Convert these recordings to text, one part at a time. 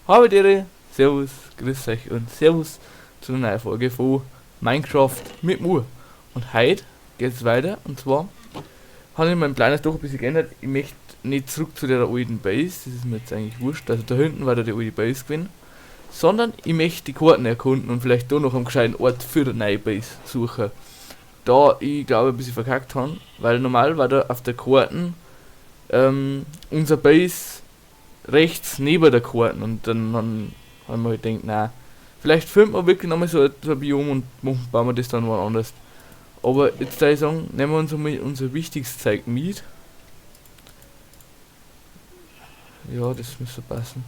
Habe Ehre, Servus, grüß euch und Servus zu einer neuen Folge von Minecraft mit Mur. Und heute geht's weiter, und zwar habe ich meinen Plan jetzt doch ein bisschen geändert. Ich möchte nicht zurück zu der alten Base, das ist mir jetzt eigentlich wurscht, also da hinten war da die alte Base gewesen, sondern ich möchte die Karten erkunden und vielleicht da noch einen gescheiten Ort für die neue Base suchen. Da ich glaube ein bisschen verkackt habe, weil normal war da auf der Karten unser Base rechts neben der Karten, und dann haben wir halt gedacht, nein, vielleicht finden wir wirklich nochmal so ein Biom und bauen wir das dann woanders. Aber jetzt da ich sagen, nehmen wir uns einmal unser wichtigstes Zeug mit. Ja, das müsste passen.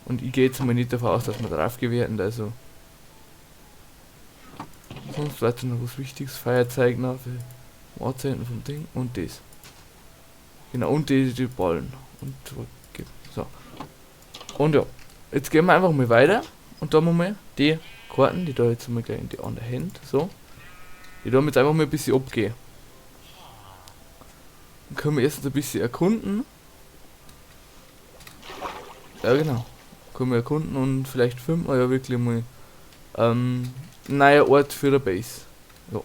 Und ich gehe jetzt mal nicht davon aus, dass wir drauf werden, also. Sonst weiter noch was Wichtiges, Feuerzeug noch für Anzünden vom Ding und das. Genau, und die Ballen. Und so. Und ja, jetzt gehen wir einfach mal weiter und da haben wir mal die Karten, die da jetzt mal gleich in die andere Hand, so. Die da jetzt einfach mal ein bisschen abgehen. Dann können wir erstens ein bisschen erkunden. Ja, genau. Können wir erkunden und vielleicht finden wir ja wirklich mal einen neuen Ort für eine Base. Ja.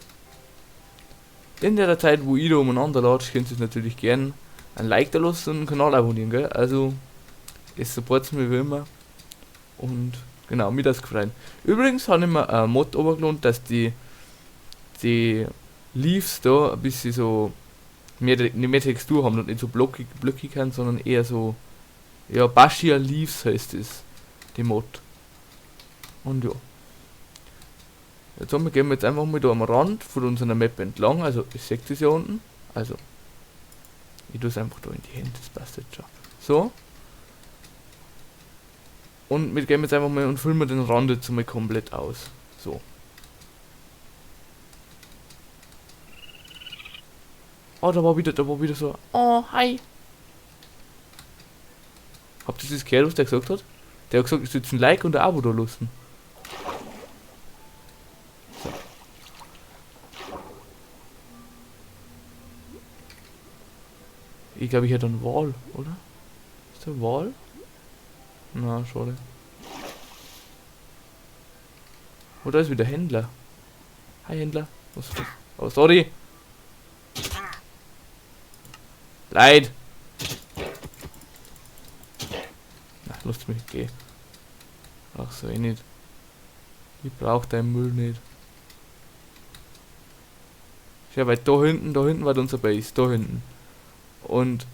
In der Zeit, wo ich da umeinander latsche, könnt ihr natürlich gern ein Like da lassen und einen Kanal abonnieren, gell? Also, es supportet mich wie immer. Und genau, mir das gefreut. Übrigens habe ich mir eine Mod runtergeladen, dass die Leaves da ein bisschen so mehr Textur haben und nicht so blockig sind, sondern eher so, ja, Bashia Leaves heißt es, die Mod. Und ja. Jetzt gehen wir jetzt einfach mal da am Rand von unserer Map entlang, also ihr seht es ja unten, also ich tue es einfach da in die Hände, das passt jetzt schon. So. Und wir gehen jetzt einfach mal und füllen wir den Rand jetzt mal komplett aus. So. Oh, da war wieder so, oh, hi. Habt ihr das gehört, was der gesagt hat? Der hat gesagt, ich soll jetzt ein Like und ein Abo da lassen. So. Ich glaube, ich hätte einen Wal, oder? Ist der Wal? Na, schade. Oh, da ist wieder Händler. Hi Händler. Was ist das? Oh, sorry. Leid. Ach, lasst mich gehen. Ach so, eh nicht. Ich brauch deinen Müll nicht. Ja, weil da hinten war unser Base, da hinten. Und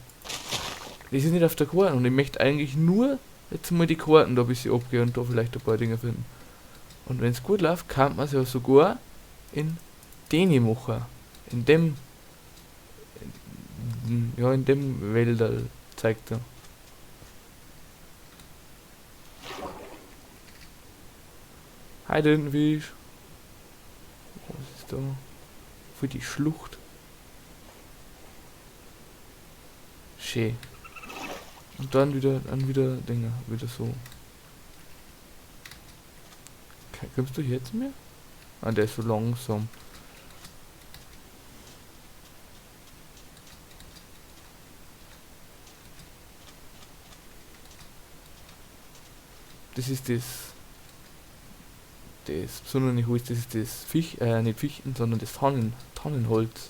das ist nicht auf der Karte und ich möchte eigentlich nur jetzt mal die Karten da ein bisschen abgehen und da vielleicht ein paar Dinge finden. Und wenn's gut läuft, kann man's ja sogar in den machen. In dem, ja, in dem Wälder zeigt er. Hi, Tintenfisch. Was ist da? Für die Schlucht. Schön. Und dann wieder Dinge, wieder so. Okay, kommst du hier zu mir? Ah, der ist so langsam. Das ist das besondere Holz, das ist das Fisch, nicht Fichten, sondern das Tannenholz.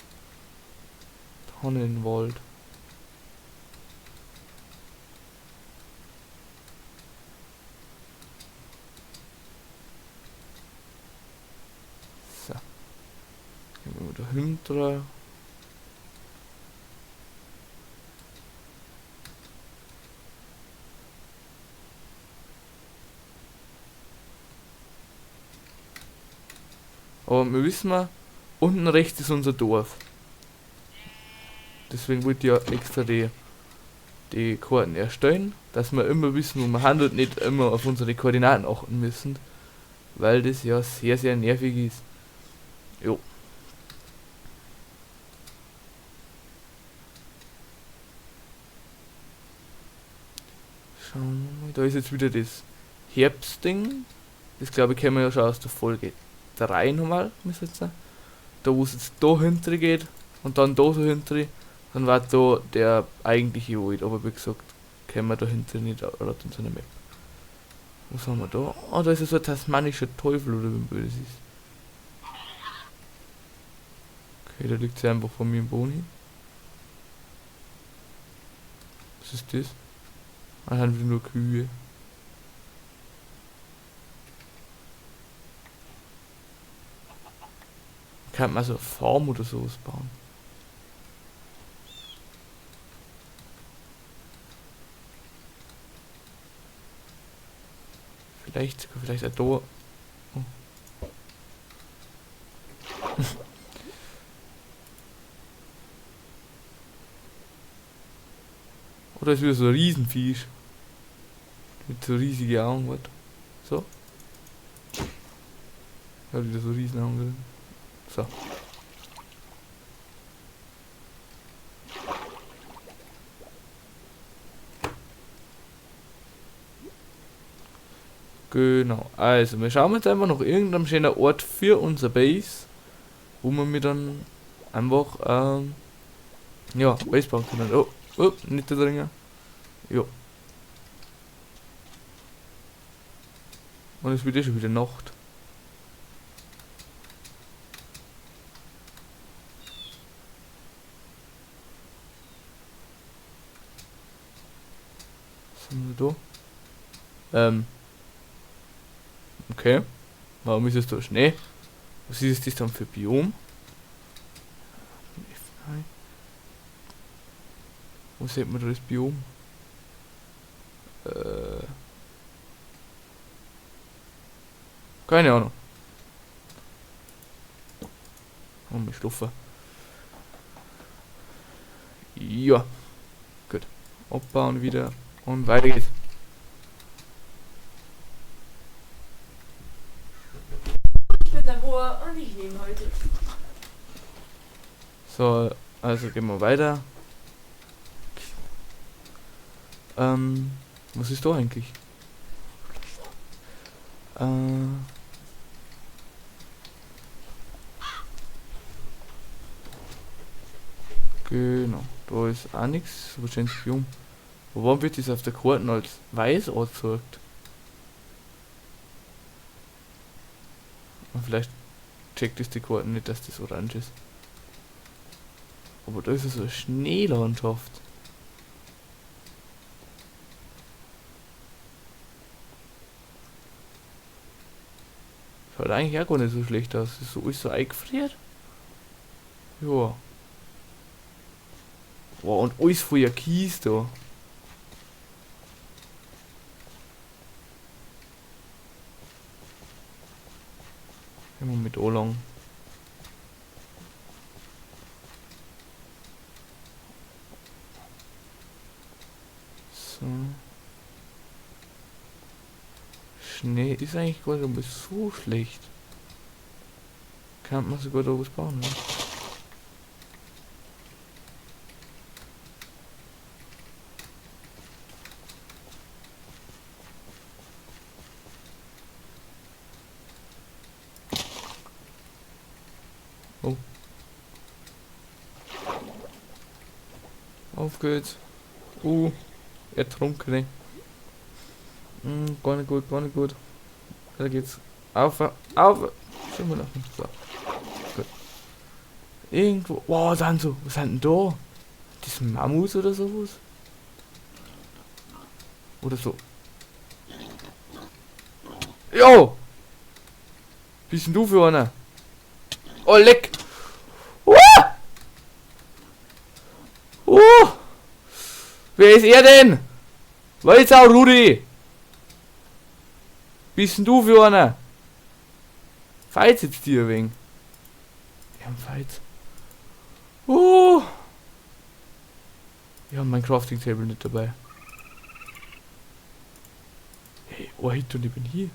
Tannenwald. So. Gehen wir mal dahinter. Aber wir wissen mal, unten rechts ist unser Dorf. Deswegen wollte ich ja extra die Karten erstellen, dass wir immer wissen, wo wir handelt, nicht immer auf unsere Koordinaten achten müssen, weil das ja sehr, sehr nervig ist. Jo. Schauen wir mal, da ist jetzt wieder das Herbstding. Das glaube ich kennen wir ja schon aus der Folge 3 nochmal, muss jetzt sagen. Da wo es jetzt da hinter geht und dann da so hinter, dann war da der eigentliche Wald, aber wie gesagt, kennen wir da hinter nicht laut unserer Map. Was haben wir da? Oh, da ist ja so ein tasmanischer Teufel oder wie das ist. Okay, da liegt sie einfach vor mir im Boden hin. Was ist das? Ah, haben wir nur Kühe. Kann man so eine Farm oder sowas bauen? Vielleicht, vielleicht ein Tor. Oh. Oder ist wieder so ein Riesenfisch. Mit so riesigen Augen, warte. So. Ja, wieder so riesen Augen drin. So. Genau, also wir schauen jetzt einfach noch irgendeinem schönen Ort für unser Base, wo wir mir dann einfach, ja, Base bauen können. Oh, oh, nicht da drin. Jo. Und es wird eh schon wieder Nacht. Was haben wir da? Okay. Warum ist es da Schnee? Was ist das dann für Biom? F9. Wo sieht man da das Biom? Keine Ahnung. Oh, wir schlafen. Ja. Gut. Abbauen wieder. Und weiter geht's. Ich bin der Moor und ich nehme heute. So, also gehen wir weiter. Was ist da eigentlich? Genau, da ist auch nichts, wahrscheinlich Biom. Aber warum wird das auf der Karte als weiß angezeigt? Und vielleicht checkt es die Karte nicht, dass das orange ist. Aber da ist ja so eine Schneelandschaft. Schaut eigentlich auch gar nicht so schlecht aus. Ist so alles so eingefriert. Ja. Boah, und alles voller Kies da. Immer mit O lang. So. Schnee ist eigentlich gar nicht so schlecht. Kann man sogar da was bauen, ne? Oh. Auf geht's. Ertrunkene. Gar nicht gut, gar nicht gut. Da geht's. Auf, auf. Schon mal noch. So. Gut. Irgendwo. Wow, dann so. Was sind denn da? Das Mammuts oder sowas? Oder so. Jo! Bist denn du für einer? Oh, leck! Wer ist er denn? Walzau, Rudi! Bist denn du für einer? Feiz jetzt dir wegen. Wir haben Feiz. Ich hab mein Crafting Table nicht dabei. Hey, oh, Hit und ich bin hier.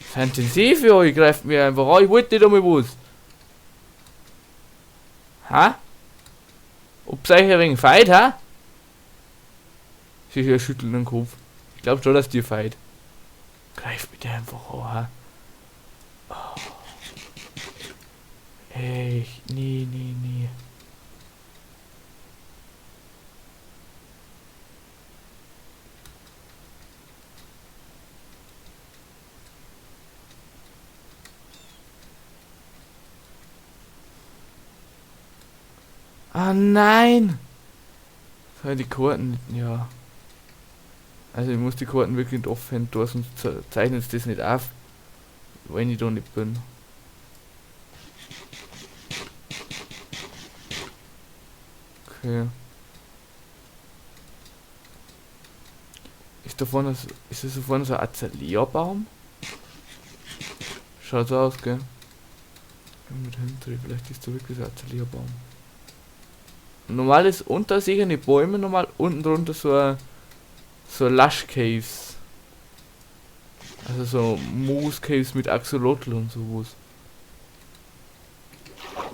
Was sind denn Sie für euch? Greift mir einfach an. Ich wollte nicht einmal was. Ha? Ob's euch ein wenig feit, ha? Sie schütteln den Kopf. Ich glaub schon, dass dir feit. Greif bitte einfach an, ha? Oh. Echt? Nee, nee, nee. Ah nein! Jetzt habe ich die Karten nicht, ja. Also ich muss die Karten wirklich nicht offen da, sonst zeichnet es das nicht auf, wenn ich da nicht bin. Okay. Ist da vorne so, ist das da vorne so ein Azalea-Baum? Schaut so aus, gell? Mit hinten, vielleicht ist da wirklich so ein Azalea-Baum. Normal ist unter sich die Bäume normal unten drunter so Lush Caves. Also so Moos Caves mit Axolotl und sowas.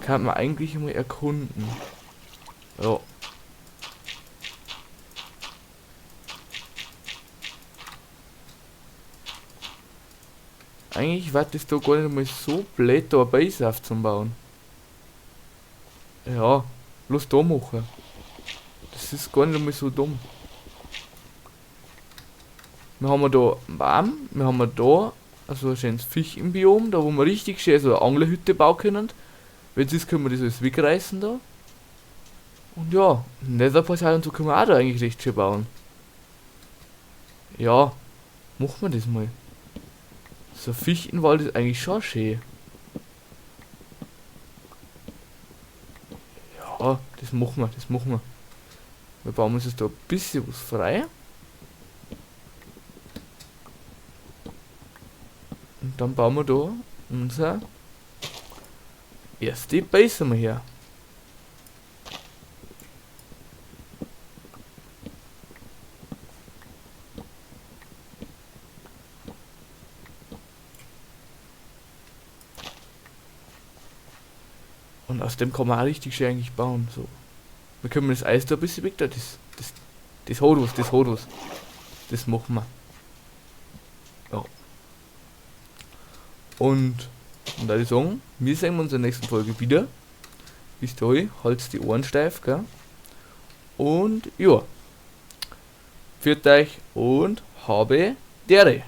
Kann man eigentlich immer erkunden. Ja. Eigentlich war das da gar nicht mal so blöd, da eine Base aufzubauen. Ja, bloß da machen. Das ist gar nicht mal so dumm. Wir haben da einen Baum, wir haben da also ein schönes Fisch im Biom, da wo wir richtig schön so eine Anglerhütte bauen können. Wenn es ist, können wir das alles wegreißen da. Und ja, Netherportal und so können wir auch da eigentlich recht schön bauen. Ja, machen wir das mal. So ein Fichtenwald ist eigentlich schon schön. Ja, das machen wir, das machen wir. Wir bauen uns jetzt da ein bisschen was frei. Und dann bauen wir da unser erste Base mal her. Und aus dem kann man auch richtig schön eigentlich bauen. So. Wir können das Eis da ein bisschen weg da. Das hat was, das hat was. Das machen wir. Ja. Und da würde ich sagen, wir sehen uns in der nächsten Folge wieder. Bis dahin, halt's die Ohren steif, gell? Und ja. Pfiat euch und habe Dere.